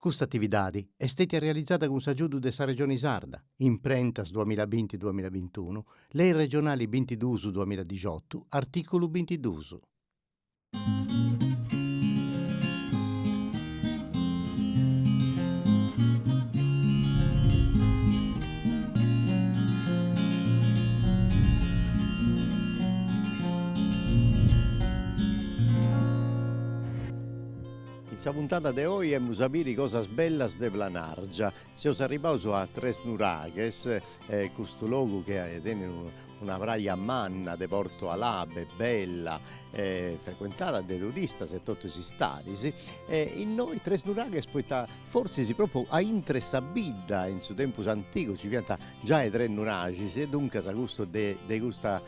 Custa atividadi est stètia realizada cun s'agiudu de sa Regioni Sarda, Imprentas duamilla binti duamilla bintunu, Lei regionali bintiduus duamilla dixiotu, artìculu bintiduus. In sa puntada de oi emus a biri cosas bellas de Planargia. Seus arribbaus a Tresnuraghes, custu logu chi tenit una praja manna de Porto Alabe, bella, frecuentada de turistas e totu is istadis, e innoi Tresnuraghes poita fortzis propriu a intre sa bidda in su tempus antigu ci fiant giai tres nuraxis e duncas custu de de custa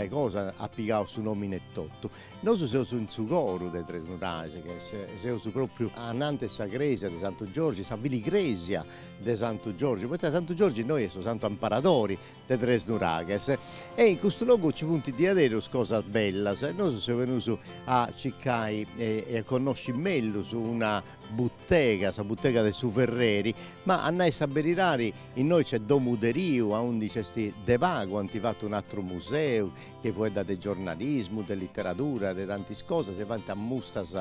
cosa at pigau su nomini etotu. Nosu seus in su coru de Tresnuraghes, seus propriu ananti 'e sa cresia de Santu Giorgi, sa filigresia de Santu Giorgi, poita Santu Giorgi innoi est su santu amparadori de Tresnuraghes e in custu logu ci funt diaderus cosas bellas e nosu seus benius a circai e a connosci mellus una butega, sa butega de su ferreri, ma a nai sa beridadi innoi c'est Domu Deriu aundi nc'est de pagu ant fatu un'atru museu chi fueddat de giornalismu, de literadura, de tantis cosas e faint ammustas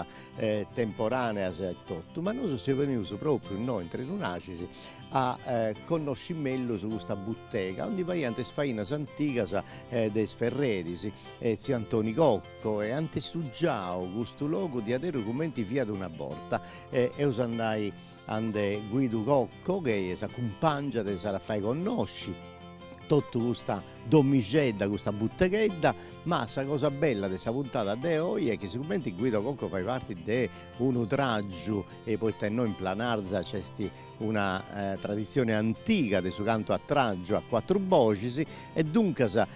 temporaneas e totu, ma nosu seus benius propriu innoi in Tresnuraghes a connosci mellus custa butega aundi faiant is fainas antigas de is ferreris, tziu Antoni Cocco, e ant stugiau custu logu diaderus cumenti fiat una borta. Eus andai ande Guidu Cocco chi s'acumpàngiat e s'at a fai connosci totu custa domixedda, custa buteghedda, ma sa cosa bella de sa puntada de oi est chi sigumenti Guido Cocco fait parti de unu tràgiu e poita innoi in Planarza nc'est una traditzione antiga de su cantu a tràgiu a cuatru boxis e duncas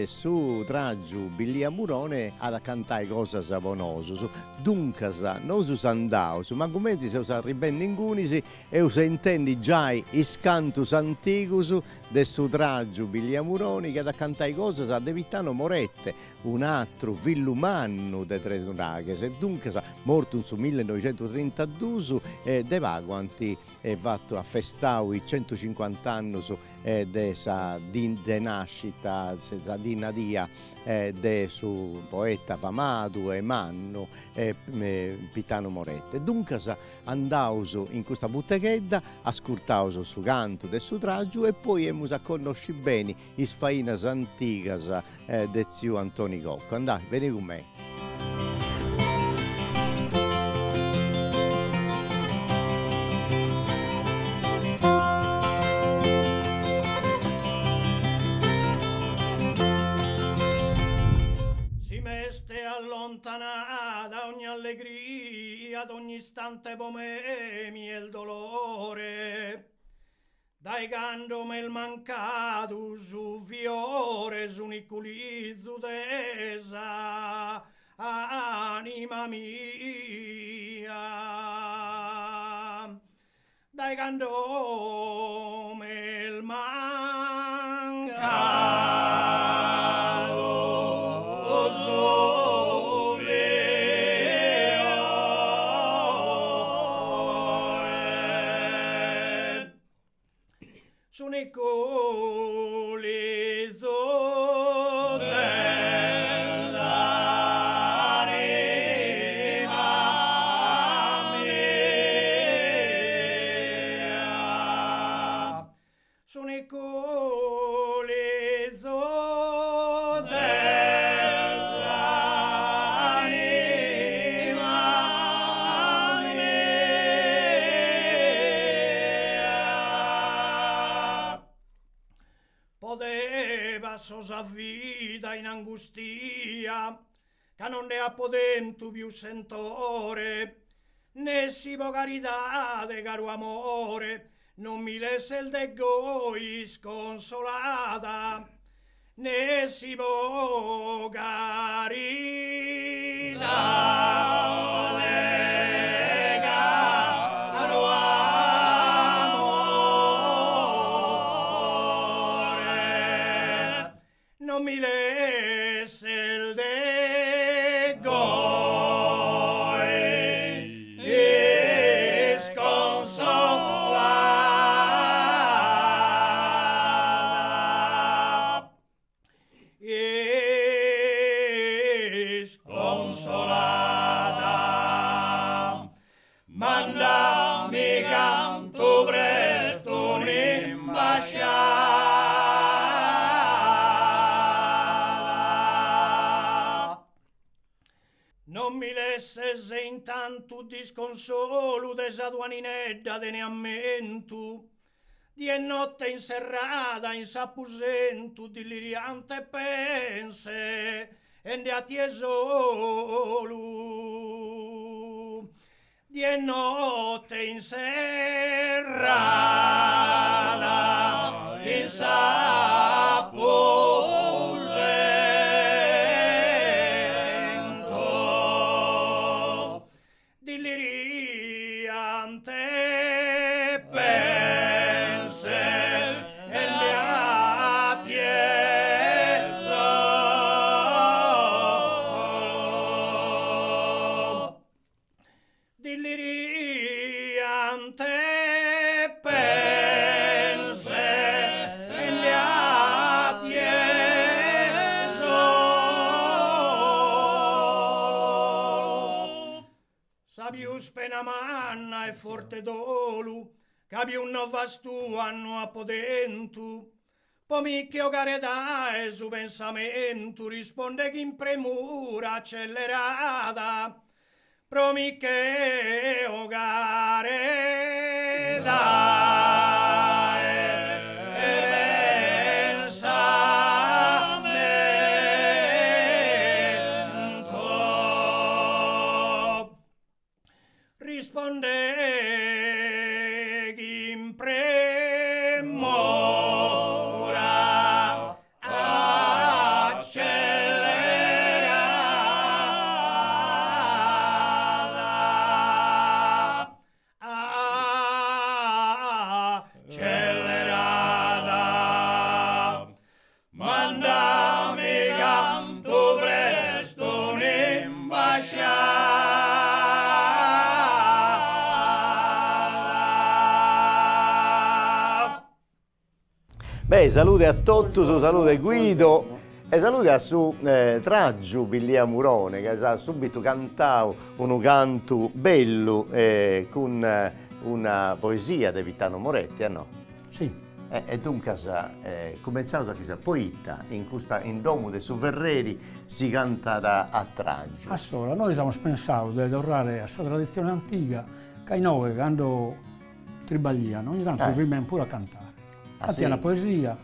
su tràgiu Billia Murone at a cantai cosas po nosus. Duncas nosus andaus, ma cumenti seus arribendi ingunis eus a intendi giai is cantus antigus de su tràgiu Billia Muroni chi at a cantai cosas de Pitano Morette, un'atru fillu mannu de Tresnuraghes e duncas mortu in su millenoixentutrintaduus e de pagu ant fatu afestau is centucincuant'annus de sa dì de nascita, sa dì nadia de su poeta famadu e mannu Pitanu Morette. Duncas andaus in custa buteghedda, ascurtaus su cantu de su tràgiu e poi emus a connosci beni is fainas antigas de tziu Antoni Cocco. Andai, beni cun mei. Si m'est allontanada ogni allegria, dogni istante po me mi est dolore. Dae cando m'est mancadu su fiore s'unicu lizu de sa anima mia. Dae cando m'est mancadu su fiore. S'unicu lizu de s'anima mia. S'unicu lizu de s'anima mia. Podeba passo sa vida in angustia ca non nde apo tentu pius sentore, nessi po caridade, caru amore, non mi lesses de goi isconsolada, nessi po caridade, caru amore, non mi lesses de goi isconsolada. Mandami cantu prestu un'imbasciada. Non mi lesses in tantu disconsolu de sa tua Ninedda tene ammentu, Die e notte inserrada in s'apusentu dilliriante pense ende a tie solu. Die e notte inserrada in s'apusentu. Dilliriante pense ende a tie solu. Dilliriante pense ende a tie solu. Sa pius pena manna e forte dolu ca pius novas tuas no apo tentu, po mi che 'ogare dae su pensamentu risponde chin premura accelerada, pro mi che 'ogare dae pensamentu. Risponde chin premura accelerada. Accelerada. Mandami cantu prestu un'imbasciada. Beh, salude a totus, salude Guido e salude a su traggiu Billia Murone ca s'at subitu cantau unu cantu bellu cun una poesia de Pitanu Moretti, a no? Si. E duncas cumentzaus a chistionai, poita in custa in domu de su Ferreri si cantat a traggiu? A sola, nois amus pensau de torrare a sa traditzione antiga, ca inoghe cando tribaglian, ogni tantu si firmian puru a cantare, cantian poesia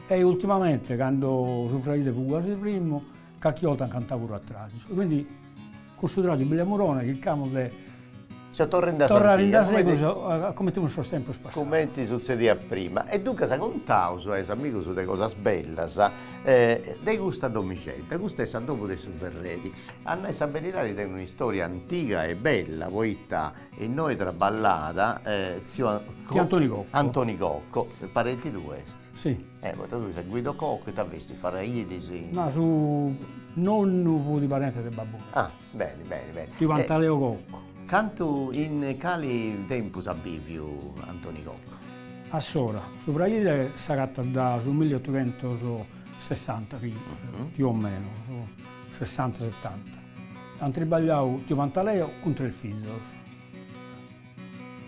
e ultimamente cando su fraile fut quasi frimmu, calchi 'olta an cantau puru a traggiu, quindi cun su traggiu Billia Murone chircamus de Seus torrende a torrare in dasegus a comente fun sos tempos passados. Cumenti sutzediat prima. E duncas contaus a is amigus de Cosas Bellas de custa domixedda. Custa est sa domu de su Ferreri. A nai sa beridadi tenit un'istoria antiga e bella, poita innoi traballat tziu Antoni Cocco. Antoni Cocco, parenti tuu est? Si. Eh, poita tui ses Guido Cocco, ita festis, frailis? Ma su nonnu fut parente de babbu meu. Ah, beni, beni, beni. Tiu Pantaleo Cocco. Cantu, in cali tempus at biviu Antoni Cocco? A s'ora, su fraile s'agatat da su milliottoghentosessanta, chi più o meno, sessanta, settanta. Ant tribagliau tiu Pantaleo cun tres fizos.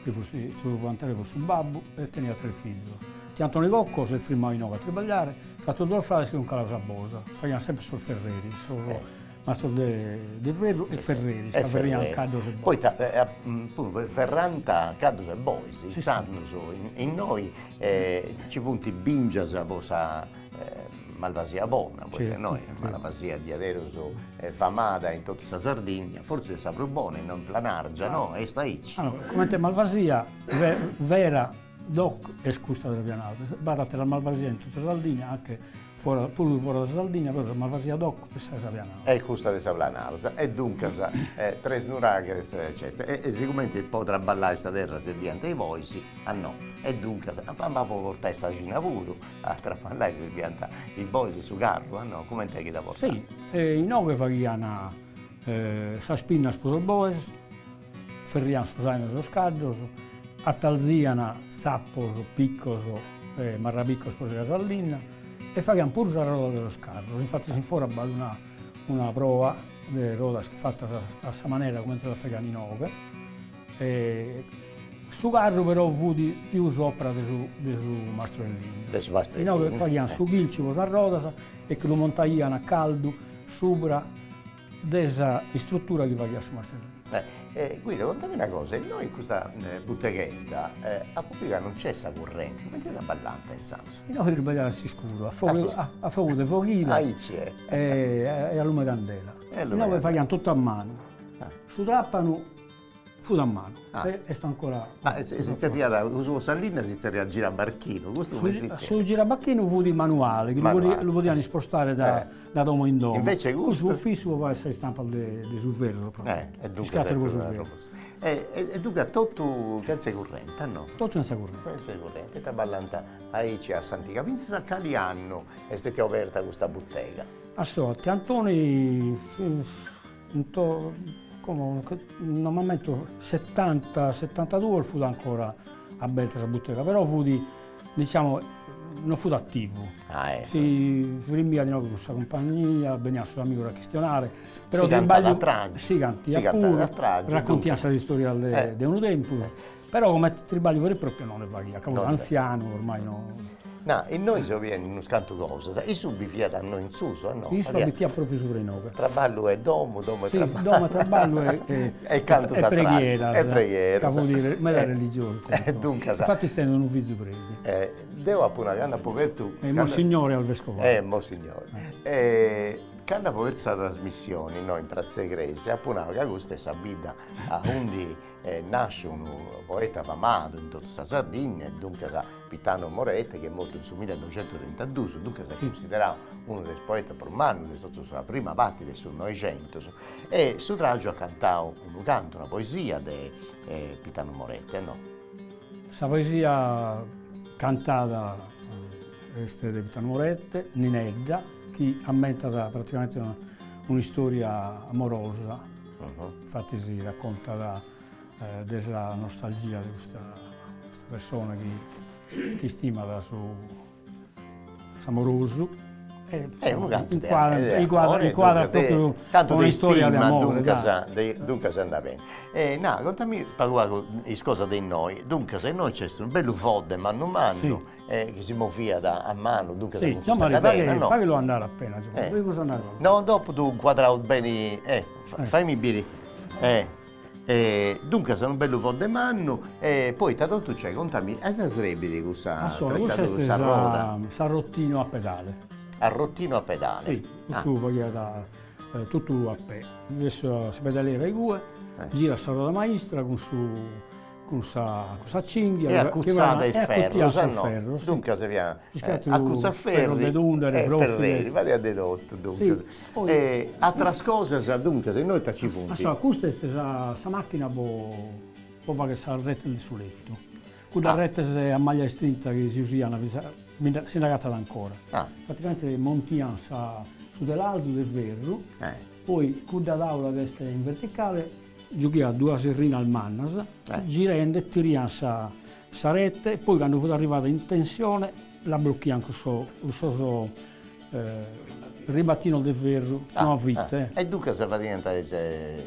Chi fut tiu Pantaleo fut su babbu e teniat tres fizos. Tiu Antoni Cocco s'est frimmau inoghe a tribagliare, sos ateros duos frades che sun calados a Bosa, faghian sempre sos ferreris, sos mastros de ferru e ferreris, ca ferrian caddos e bois. Poita ferrant caddos e bois, intzandus innoi nci funt bingias po sa Malvasia bona, poita innoi Malvasia diaderus famada in totu sa Sardigna, fortzis est sa prus bona in Planargia, no? Est aici. Allora, comente Malvasia vera doc est custa de sa Pianalza, b'at ateras Malvasia in totu sa Sardigna, anche fora, puru fora de sa Sardigna, però sa Malvasia doc est sa de sa Pianalza. Est custa de sa Planarza, e duncas Tresnuraghes nc'est, e sigumenti po traballai sa terra serbiant is bois, a no, e duncas, ma po portai s'axina puru, A traballai serbiant is bois e su carru, a no? Comente est chi dda portant? Si, inoghe faghian sas pinnas pro sos boes, ferrian sos ainos e sos caddos, atalzian tzapos, picos e marrabicos pro segare sa linna e faghian puru sas rodas de sos carros, infatis in fora b'at una una proa de rodas fatas a sa manera comente las faghian inoghe. E su carru però fut pius opera de su de su mastru 'e linna. De su mastru 'e linna. Inoghe faghian su chilciu pro sas rodas e che lu montaian a caldu subra de sa istruttura chi faghiat su mastru 'e linna. Eh, Guido, contami una cosa, innoi in custa buteghedda apu biu ca non nc'est sa currenti, cumenti traballànt intzandus? Inoghe tribagliaiat a s'iscuru, a fogu a fogu de foghile. Aici est. E a lume 'e candela. Inoghe faghiant totu a manu. Su trapanu Fut a manu, est ancora. Ma si zerriat, cussu po sa linna si zerriat girabarchinu, custu cumenti si zerriat? Su girabarchinu fut manuale, chi lu podiant ispostare da domo in domo. Invece custu? Cussu fut fissu po fai sas istampas de su ferru, E duncas E duncas totu chentza 'e currente, no? Totu chentza currente. Chentza 'e currente, traballant aici a s'antiga. Fintzas a cali annu est stetia oberta custa butega? Assò, tiu Antoni Como no m'ammento, setanta, setantaduos fut ancora aberta sa butega, però fut, diciamo, non fut attivu. Ah, ecco. Si frimmiat inoghe cun sa cumpagnia, beniant sos amigos a chistionare, però Si cantat a tragiu. Si cantiat puru, raccontiat sas istorias de de unu tempus, però comente tribagliu veru e propriu non ne faghiat, ca fut anzianu, ormai no. No, innoi seu biendi unus cantu cosas, issu biviat innoi in susu, a no? Issu abitiat propriu subra inoghe. Traballu e domu, domu e traballu. Sì, domu e traballu e e cantus e preghieras. E preghieras. Ca fut meda religiosu. E duncas. Infatis tenet unu fizu predi. Deu apu una candu apu obertu. E Monsignore al vescovado. Eh, Monsignore. E candu apu obertu sa trasmissioni innoi in Pratza 'e Cresia apu nau ca custa est sa bidda aundi est nasciu unu poeta famadu in totu sa Sardigna e duncas Pitano Morette chi est mortu in su millenoixentutrintadus, duncas est cunsiderau unu de is poetas prus mannus de totu sa prima parti de su Noixentus e su Tràgiu at cantau unu cantu, una poesia de Pitano Morette, no? Sa poesia cantada est de Pitano Morette, Ninedda, chi ammentat praticamente un'istoria amorosa, infati si raccontat de sa nostalgia de custa persona chi chi istimat su s'amorosu e incuadrat incuadrat propriu una istoria de amore duncas duncas andat beni. E na contami pagu pagu is cosas de innoi, duncas innoi nc'est unu bellu fodde mannu mannu chi si moviat a manu duncas cun custa cadena no. Faghilu andare appena No dopu ddu incuadraus beni faimi biri E duncas unu bellu fodde mannu e poi ita totu nc'est, contami, a ita srebit cussa atretzadura, cussa arroda? S'arrotinu a pedale. Arrotinu a pedale. Si, cussu faghiat totu a pè, adesso sa pedalera igue, girat sa roda maistra cun su cun sa cun sa cinghia e acutzat a is ferros, a no? Duncas fiat acutzaferri e ferreri, fadiat de totu duncas. E atras cosas duncas innoi ita ci funt? Allora, custa est sa sa macchina po po fagher sas retes de su lettu. Cuddas retes a maglia istrinta chi si usian si nd'agatat ancora. Praticamente montian sa su telarzu de ferru, poi cudda taula chi est in verticale giughiat duas errinas mannas, girende tirian sa sa rete e poi cando fut arrivada in tensione la blocchian cun sos cun sos ribattinos de ferru, no a vite. E duncas fadiant is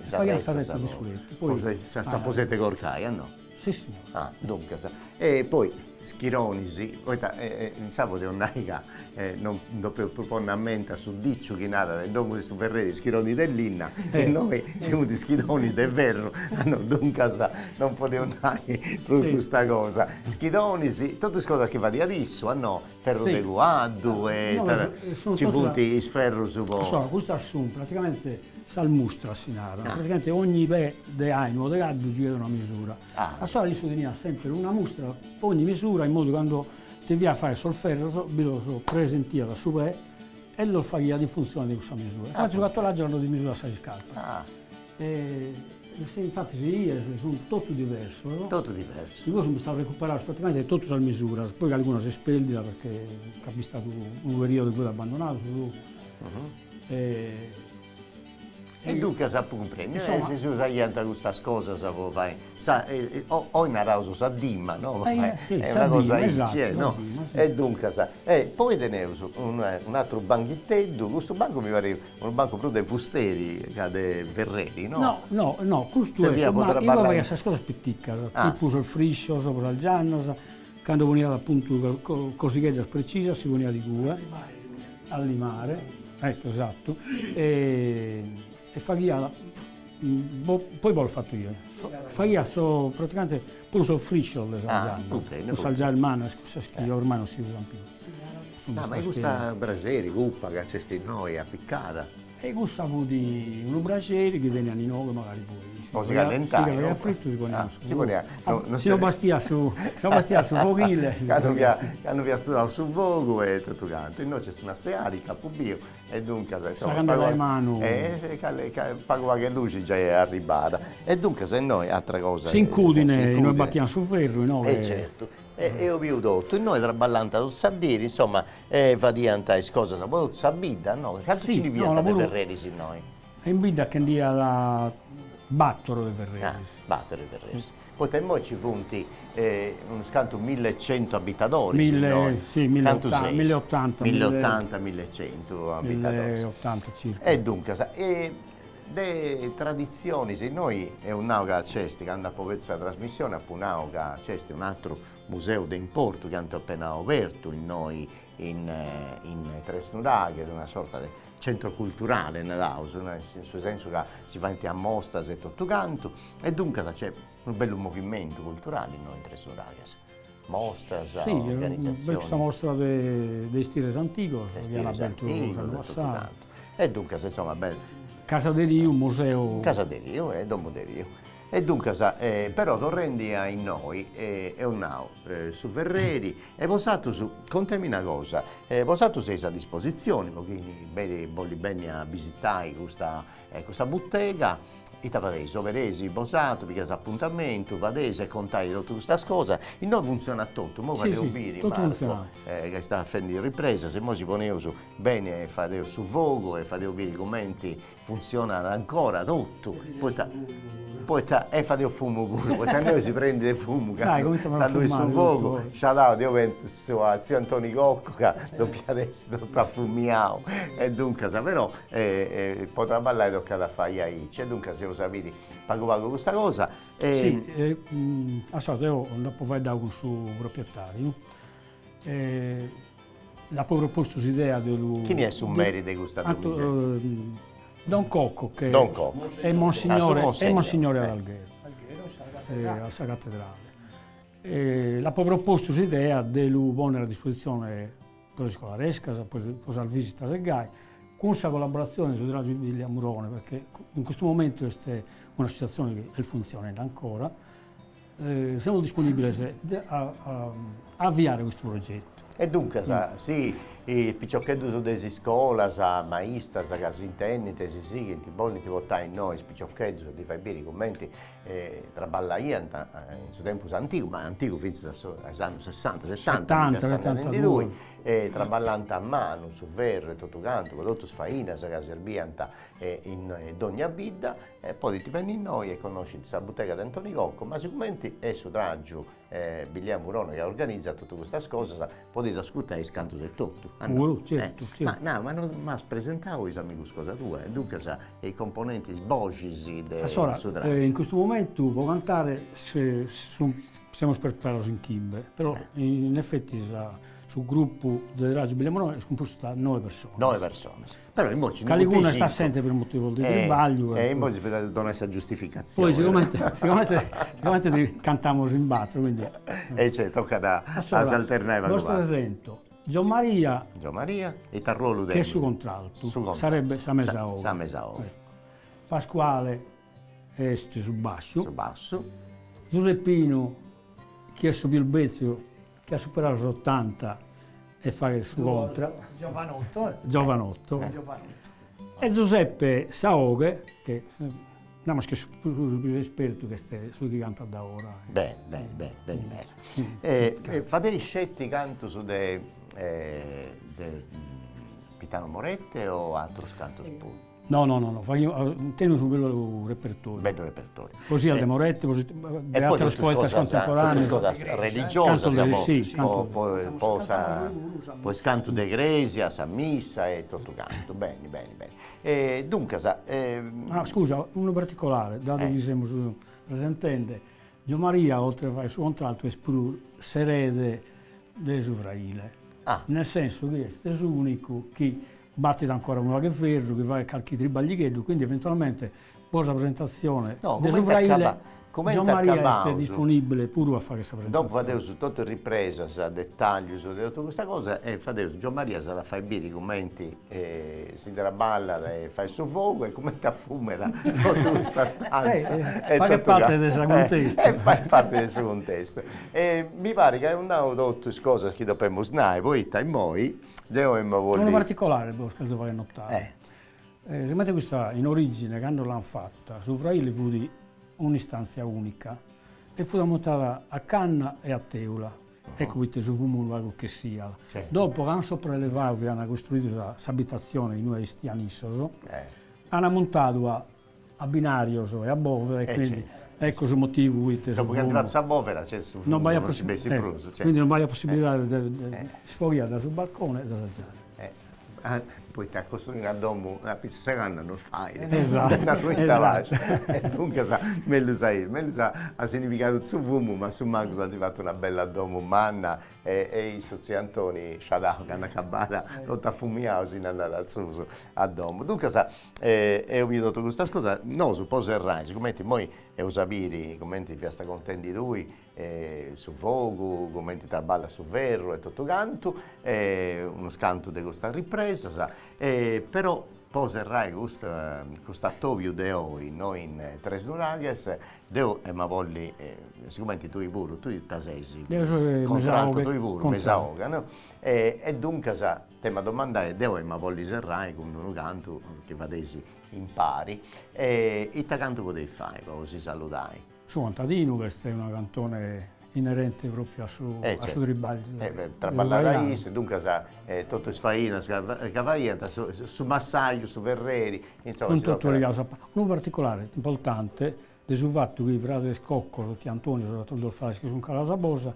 Faghiant sa rete de su lettu, poi s'aposentu 'e corcai, a no? Si signore. Ah, duncas. E poi schironis, poita intzà podeus nai ca non depeus prus ponni a menti a su diciu chi narat in domu de su ferreri schironi de linna, innoi nci funt schidonis de ferru, no, duncas non podeus nai prus custa cosa. Schidonis, totu is cosas chi fadiat issu, a no, ferru de cuaddu e nci funt is ferrus po. Custas sunt praticamente Sas mustras si narat, praticamente ogni pè de ainu o de caddu giughiat una misura. Assora issu teniat semper una mustra po ogni misura in modu cando deviat fagher sos ferros bi los presentiat a su pè e los faghiat in funtzione de cussa misura. Infatti su cartolàgiu cando ti misurat sas iscarpas. E infati si 'ies sunt totu diversos. Totu diversos. In cussu sunt istados recuperados praticamente totu sas misuras, poi calicuna s'est perdida perché ca b'est istadu unu periodu chi fut abbandonadu su logu. E. E duncas apu cumprendiu, e si usaiant custas cosas po fai sa oi naraus sa dima, no? Est una cosa aici, no? E duncas, e poi teneus un'aturu banghiteddu, custu bancu mi parit unu bancu prus de fusteri ca de ferreri, no? No, no, no, custu est su bancu, inue faghiat sas cosas piticas, tipu sos friscios po sas giannas, cando poniat apuntu cosigheddas precisas si poniat igue a limare, ecco esattu, e faghiat, poi bos fatto 'ier, faghiat so praticamente puru sos friscios de sas giannas, cussas giaes mannas, cussas chi ormai non si usant pius. Ah, ma custa braxeri cupa ca nc'est innoi apicada. E cussa fut unu braxeri chi teniant inoghe magari poi. Po si callentai. Si faghiat fritu si poniat su. Si poniat. Si no bastiat su, si no bastiat su foghile. Candu fiat, candu fiat studau su fogu e totu cantu. Innoi nc'est una stearica, apu biu, e duncas insoma. Sa candela 'e manu. E pagu pagu 'e luxi giai est arribada. E duncas innoi atra cosa. S'incudine inue batiant su ferru inoghe. E certu. E eus biu totu, innoi traballant totu sa diri, insoma, e fadiant is cosas po totu sa bidda, no? Cantu nci ndi fiant de ferreris innoi? In bidda che nd'iat batoro de ferreris. Ah, batoro de ferreris. Poita immoi ci funt unus cantu millecentu abitadoris innoi. Sì, milleotanta. Milleotanta, millecentu abitadoris. Milleotanta circa. E duncas, De traditzionis, innoi eus nau ca nc'est, candu apu obertu sa trasmissioni apu nau ca nc'est un'atru museu de importu chi ant apena obertu innoi in in Tresnuraghes, una sorta de centro culturale naraus, in su sensu ca si faint ammostas e totu cantu, e duncas nc'est unu bellu movimentu culturali innoi in Tresnuraghes, mostras, organizatzionis. Sì, sa mostra de istires antigos chi ant abertu s'annu passau. E duncas, insoma, bellu. Casa Deriu, museu. Casa Deriu e Domu Deriu. E duncas, però torrendi a innoi, eus nau su ferreri, e bosatrus, contemi una cosa, bosatrus seis a dispositzioni po chini benit, bollit benni a bisitai custa custa butega, ita fadeis, obereis bosatrus, pigais apuntamentu, fadeis e contais totu custas cosas, innoi funtzionat totu, imoi fadeus biri Marco ca est fendi ripresas, imoi si poneus Beni e fadeus su fogu e fadeus biri cumenti funtzionat ancora totu, poita poita e fadeus fumu puru, poita innoi si prendit de fumu candu s'alluit su fogu, sciadau deu pentzu a tziu Antoni Cocco ca depiat essi totu afumiau e duncas però po traballai tocat a fai aici e duncas eus a biri pagu pagu custa cosa e. Sì, a sa deu nd'apo faeddau cun su proprietariu E l'apo propostu s'idea de lu... Chini est su meri de custa domixedda? Don Cocco, che Don Cocco. est monsignore, est monsignore ad Alghero, a sa cattedrale. E l'apo propostu s'idea de lu ponnere a dispositzione pro sas iscolarescas, pro sas visitas e gai, cun sa collaboratzione de su Tràgiu Billia Murone, perché in custu momentu est un'associatzione chi est funtzionende ancora, Semus disponìbiles a aviare custu progetu. E duncas, si is piciocheddus de is iscolas, maistas ca s'intendint e si sighint, bolint portai innoi is piciocheddus a ddis fai biri cumenti traballaiant in su tempus antigu, ma antigu fintzas a is annus sessanta, setanta, mi ca est narendi tui, e traballant a manu su ferru e totu cantu, po totus is fainas ca serbiant in dogna bidda E podint benni innoi e connoscint sa butega de Antoni Cocco, ma sigumenti est su tràgiu Billia Murone ca organizat totu custas cosas, podeis ascurtai is cantus e totu. Puru, certu, certu. Ma nau, ma no m'as presentau is amigus cosa tua, e duncas is componentis, is boxis de su tràgiu. In custu momentu po cantare semus preparados in chimbe, però in effetti su gruppu de Tràgiu Billia Murone est cumpostu da noe personas. Noe personas. Però immoi ci ndi funt Calicunu est assente per motivos de tribagliu e immoi si fait donai sa giustificatzione. Poi sigomente sigomente sigomente cantamus in battro, quindi. E cioè tocat a s'alternai pagu pagu. Bos presento Giommaria. Giommaria, ita ruolu tenit? Chi est su contraltu. Su contraltu. Sarebbe sa mesa 'oghe. Sa mesa 'oghe. Pasquale est su basciu. Su bassu. Zuseppinu chi est su pius betzu Chi at superadu sos otanta e faghet su contra. Giovanotto. Giovanotto. E Zuseppe sa 'oghe, che namus chi est su pius espertu, chi est su chi cantat da ora. Beni, beni, beni, beni meda. E fadeis sceti cantus de de Pitanu Morette o atrus cantus puru? No, no, no, no, faghimus, tenimus unu bellu repertoriu. Bellu repertoriu. Poesias de Moretti, de ateros poetas contemporaneos. E poi totus cosas religiosas, po po sa po is cantus de cresia, sa missa e totu cantu, beni beni beni. E duncas. Ah scusa, unu particolare, dadu chi semus presentende, Giommaria oltre a fai su contraltu est puru s'erede de su fraile, nel sensu chi est s'unicu chi batit ancora unu pagu 'e ferru, chi faghet calchi tribagligheddu, quindi eventualmente po sa presentatzione de su fraile Giommaria est disponibile puru a fagher sa presentatzione. Dopu fadeus totu is ripresas, dettaglius de totu custa cosa e fadeus, Giommaria s'at a fai biri cumenti si traballat e fait su fogu e cumenti afumet totu custa stanza. Faghet parte de su cuntestu. E fait parte de su cuntestu. E mi parit ca eus nau totu is cosas chi depemus nai, poita immoi deu emu a bolli. Unu particolare bos cherzo fagher notare. Sigomente custa in origine cando l'an fata su fraile fut un'istanzia unica e fut ammuntada a canna e a teula, ecco poite su fumu unu pagu ch'essiat. Dopo ch'an sopraelevadu chi an costruidu s'abitazione inue istian issos, an ammuntadu a a binarios e a boveda e quindi ecco su motivu poite su fumu. Dopo chi ant fatu sa boveda certu su fumu non si bessit prus. Quindi non b'aiat possibilidade de isfoghiat dae su balcone e dae sa gianna. Poita a costruiri una domu a pitzu 'e sa canna non fait, esatto, e duncas mellus aici, mellus a si ndi pigai su fumu, ma a su mancu ant fatu una bella domu manna e e issu tziu Antoni sciadau candu acabada totu afumiau si nd'andat a susu a domu. Duncas eus biu totu custas cosas, nosu po serrai, sigumenti immoi eus a biri cumenti fiast contendi tui su fogu, cumenti traballat su ferru e totu cantu, unus cantu de custas ripresas, però po serrai custu atobiu de oi innoi in Tresnuraghes, deu emu a bolli, sigumenti tui puru, tui ita ses? Deu soi Contraltu tui puru, mesa 'oga, no? E duncas t'emu a domandai, deu emu a bolli serrai cun d'unu cantu chi fadeis impari, ita cantu podeis fai po si saludai? Su contadinu, chi est una cantone inerente propriu a su a su tribagliu. Traballat issu, duncas totu is fainas ca faiant, su massaju, su ferreri, insoma. Sunt totu ligados a pare. Unu particolare importante de su fatu chi frades Coccos, tiu Antoni e sos ateros duos frades chi sunt calados a Bosa,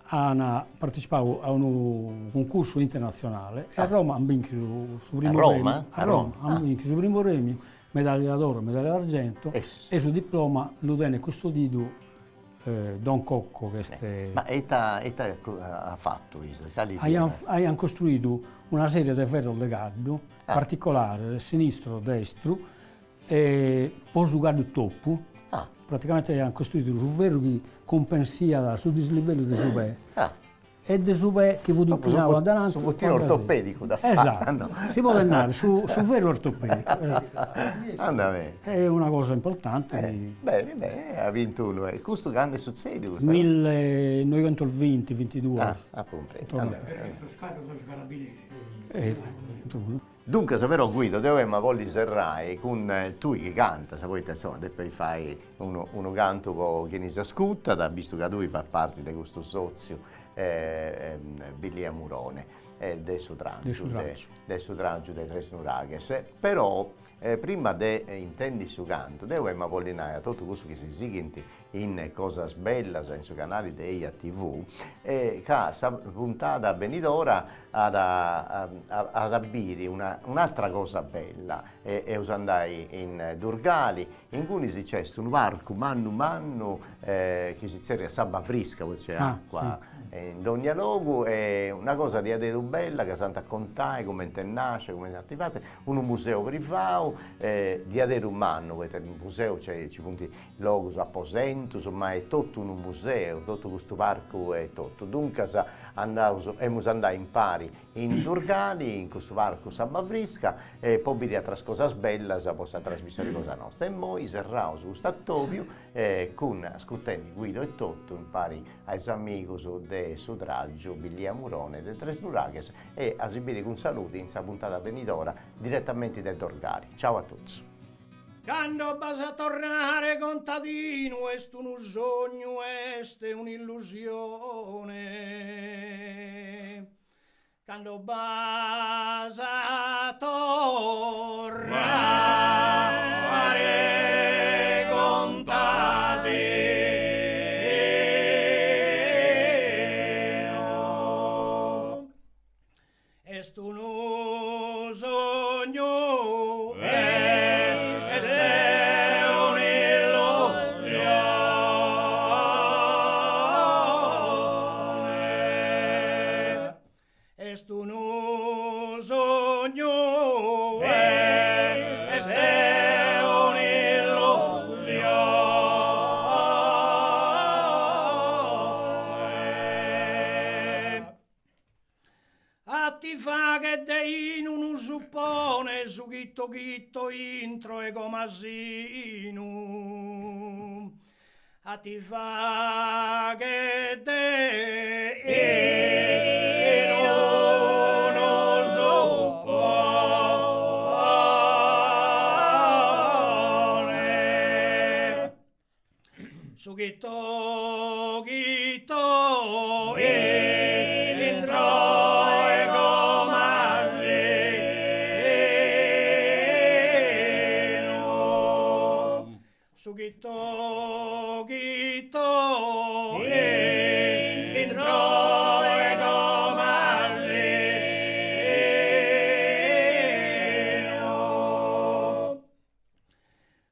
an partecipadu a unu cuncursu internatzionale e a Roma an binchidu su primu premiu. A Roma? A Roma an binchidu su primu premiu Medaglia d'oro, medaglia d'argento e su diploma lu tenet custodidu Don Cocco ch'est. Ma ita ita at fatu issu? Cali fiat? Aian costruidu una serie de ferros de caddu particolares, sinistru, destru, e po su caddu topu, praticamente aian costruidu su ferru chi cumpensiat su dislivellu de su pè. E de su pè chi fut inclinadu a davanti. Su bottinu ortopedicu dd'at fatu. Esatto, si podet narrer, su su ferru ortopedicu. Anda bene. Est una cosa importante. Bene, bene, at bintu unu. E custu cando est sutzediu custa cosa? Millenoighentos bintiduos. Ah, apu cumprendiu. Sos caddos de sos carabineris. Duncas però Guido deu emu a bolli serrai cun tui chi cantas, poita insoma depis fai unu unu cantu po chini s'ascurtat, bistu ca tui fais parti de custu sotziu Billia Murone de su Tràngiu, de su Tràngiu de Tresnuraghes, però prima de intendi su cantu deu emu a bolli nai a totu cussus chi si sighint in Cosas Bellas in su canali de Eja TV ca sa puntada benidora at at a biri una un'atra cosa bella, eus andai in Durgali, inguni nc'est unu parcu mannu mannu chi si zerriat S'Abba Frisca, poita nc'est acua in dogna logu e una cosa diaderu bella ca s'ant a contai cumenti est nascia, cumenti ant fatu, unu museu privau diaderu mannu, poita in museu nci funt logus, aposentus, ma est totu unu museu, totu custu parcu e totu. Duncas andaus, emus andai impari in Durgali, in custu parcu S'Abba Frisca, e po biri atras cosas bellas po sa trasmissioni cosa nosta. E immoi serraus custu atobiu cun ascurtendi Guido e totu impari a is amigus de su Tràgiu Billia Murone de Tresnuraghes e a si biri cun saludi in sa puntada benidora diretamenti de Dorgali. Ciao a totus. Cando b'as a torrare contadinu est unu sognu est un'illusione. Cando b'as a torrare contadinu Est unu sognu est un'illusione Est unu sognu est un'illusione A ti fagher de 'inu unu suppone su chito chito intro 'e comasinu A ti fagher de 'inu unu suppone Su chito chito intro 'e comasinu Su chito chito intro 'e comasinu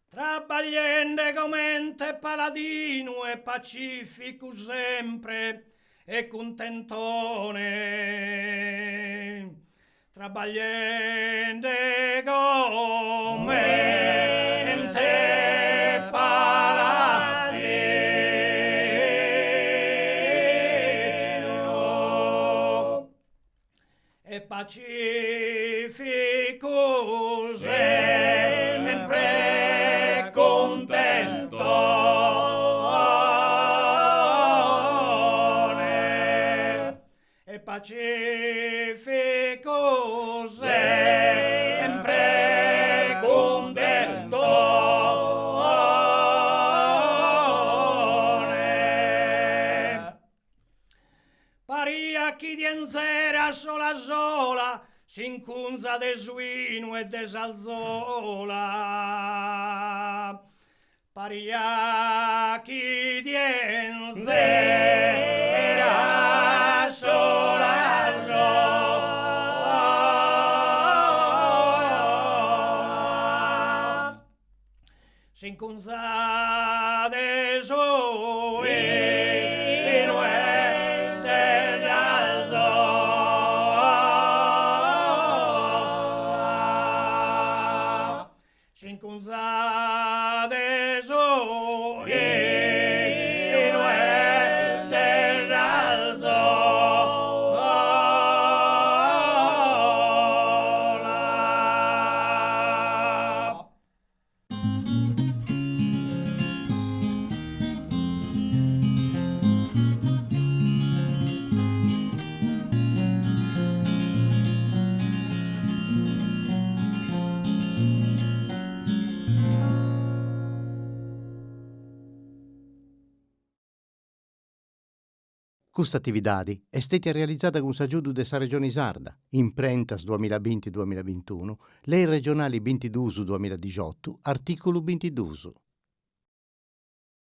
Trabagliende comente paladinu e pacificu sempre e cuntentone Trabagliende comente paladinu e pacificu sempre cuntentone E pacificu sempre cuntentone. Pariat chi ti 'enzera sola sola s'incunza de su 'inu e de s'alzola. Pariat chi ti 'enzera sola sola S'incunza de su 'inu e de s'alzola S'incunza de su 'inu e de s'alzola. Custa atividadi est stètia realizada cun s'agiudu de sa Regioni Sarda, Imprentas duamillabinti duamillabintunu, Lei regionali bintiduus duamilladixotu, artìculu bintiduus.